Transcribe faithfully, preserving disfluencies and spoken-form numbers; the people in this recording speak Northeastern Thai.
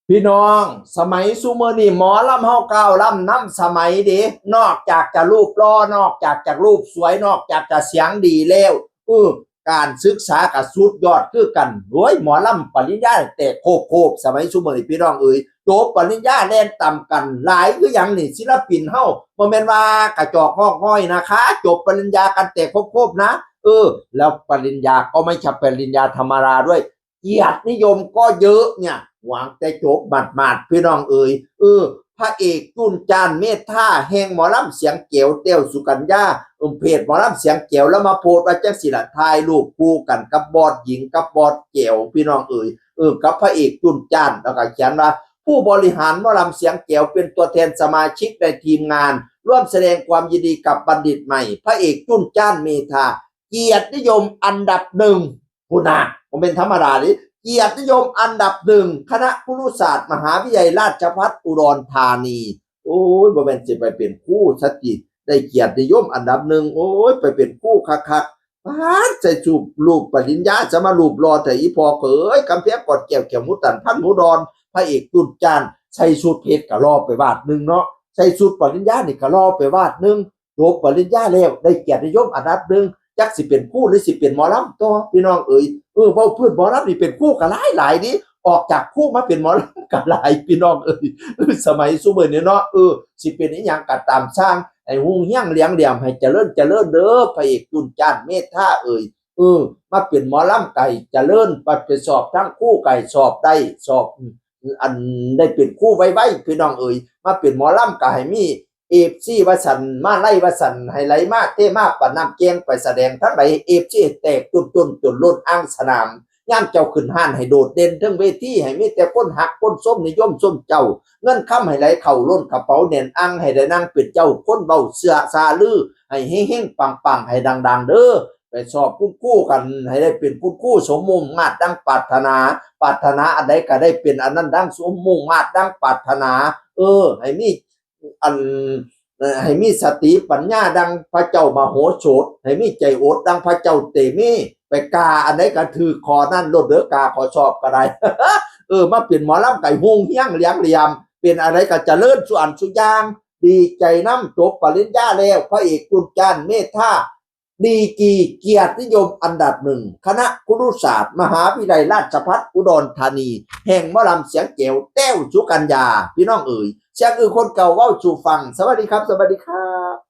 พี่น้อง สมัยซุมื้อนี้หมอลำเฮาก้าวล้ำนำสมัยเด้ นอกจากจะรูปหล่อ นอกจากจะรูปสวย นอกจากจะเสียงดีแล้ว เออ การศึกษาก็สุดยอดคือกัน โอ้ย หมอลำปริญญาแตกโคบๆ สมัยซุมื้อนี้พี่น้องเอ๋ย จบปริญญาแล่นตำกัน หลายคือหยังนี่ ศิลปินเฮา บ่แม่นว่ากระจอกงอกง่อยนะคะ จบปริญญากันแตกโคบๆ นะ เออ แล้วปริญญาก็ไม่ใช่ปริญญาธรรมดาด้วย เกียรตินิยมก็เยอะเนี่ย หวังแต่จบหมาดๆ พี่น้องเอ๋ย เออ พระเอกจุนจานเมธา แห่งหมอลำเสียงแจ๋ว แต้วสุกัญญา เออ เพจหมอลำเสียงแจ๋ว แล้วมาโพสต์ว่าจังสิละ ถ่ายรูปคู่กันกับบอสหญิง กับบอสแจ๋ว พี่น้องเอ๋ย เออ กับพระเอกจุนจาน แล้วก็เขียนว่า ผู้บริหารหมอลำเสียงแจ๋ว เป็นตัวแทนสมาชิกในทีมงาน ร่วมแสดงความยินดีกับบัณฑิตใหม่ พระเอกจุนจานเมธา เกียรตินิยมอันดับหนึ่ง พุ้นนะ บ่แม่นธรรมดาเด้ เกียรตินิยมอันดับหนึ่ง คณะครุศาสตร์ มหาวิทยาลัยราชภัฏอุดรธานี โอ้ย บ่แม่นสิไปเป็นครูซะติ ได้เกียรตินิยมอันดับหนึ่ง โอ้ย ไปเป็นครูคักๆ ป๊าด ใส่สูบ รูปปริญญา จะมารูปหล่อแต่อีพ่อเอ๋ย กำแพงกอดแก้ว แก้วหมูตัน พันหมูดอน พระเอกจุนจาน ใส่สูทเพชรก็หล่อไปวาดหนึ่งเนาะ ใส่สูทปริญญานี่ก็หล่อไปวาดหนึ่ง จบปริญญาแล้ว ได้เกียรตินิยมอันดับหนึ่ง จักสิเป็นครูหรือสิเป็นหมอลำต่อ พี่น้องเอ๋ย เออ เว้าพื้นหมอลำนี่เป็นครูก็หลายหลายเด้ ออกจากครูมาเป็นหมอลำก็หลาย พี่น้องเอ๋ย เออ สมัยซุมื้อนี้เนาะ เออ สิเป็นอิหยังก็ตามซ่าง ให้ฮุ่งเฮียงเหลียงเหลี่ยม ให้เจริญเจริญเด้อ พระเอกจุนจานเมธาเอ๋ย เออ มาเป็นหมอลำก็ให้เจริญ ไป ไปสอบทั้งครูก็ให้สอบได้ สอบ อันได้เป็นครูไวๆ พี่น้องเอ๋ย มาเป็นหมอลำก็ให้มี เอฟซี ว่าซั่น มาลัยว่าซั่น ให้ไหลมาเทมาปานน้ำแก่ง ไปแสดงทั้งใด เอฟซี แตกจุนๆ จนล้นอ่างสนาม ยามเจ้าขึ้นฮ้านให้โดดเด่นเทิงเวที ให้มีแต่คนฮักคนชมนิยมชมเจ้า เงินคำให้ไหลเข้าล้นกระเป๋าแน่นอ่าง ให้ได้นั่งเป็นเจ้าคนเว้าเสื้อซาลือ ให้เฮงๆ ปังๆ ให้ดังๆ เด้อ ไปสอบคุณครูกัน ให้ได้เป็นคุณครูสมมุ่งมาดดังปรารถนา ปรารถนาอันใดก็ได้เป็นอันนั้นดังสมมุ่งมาดดังปรารถนา เออ ให้มี อัน เอ่อ ให้มีสติปัญญาดังพระเจ้ามโหสถ ให้มีใจอดดังพระเจ้าเตมี ไปกาอันใดก็ถืกข้อนั้นโลดเด้อ กาข้อสอบก็ได้ เออ มาเป็นหมอลำก็ให้ฮุ่งเฮียงเหลียงเหลี่ยม เป็นอันใดก็เจริญสู่อันสู่อย่าง ดีใจนำ จบปริญญาแล้ว พระเอกจุนจานเมธา ดีกรีเกียรตินิยมอันดับหนึ่ง คณะครุศาสตร์ มหาวิทยาลัยราชภัฏอุดรธานี แห่งหมอลำเสียงแจ๋ว แต้วสุกัญญา พี่น้องเอ๋ย เสียงอือคนเก่าเว้าสู่ฟัง สวัสดีครับ สวัสดีครับ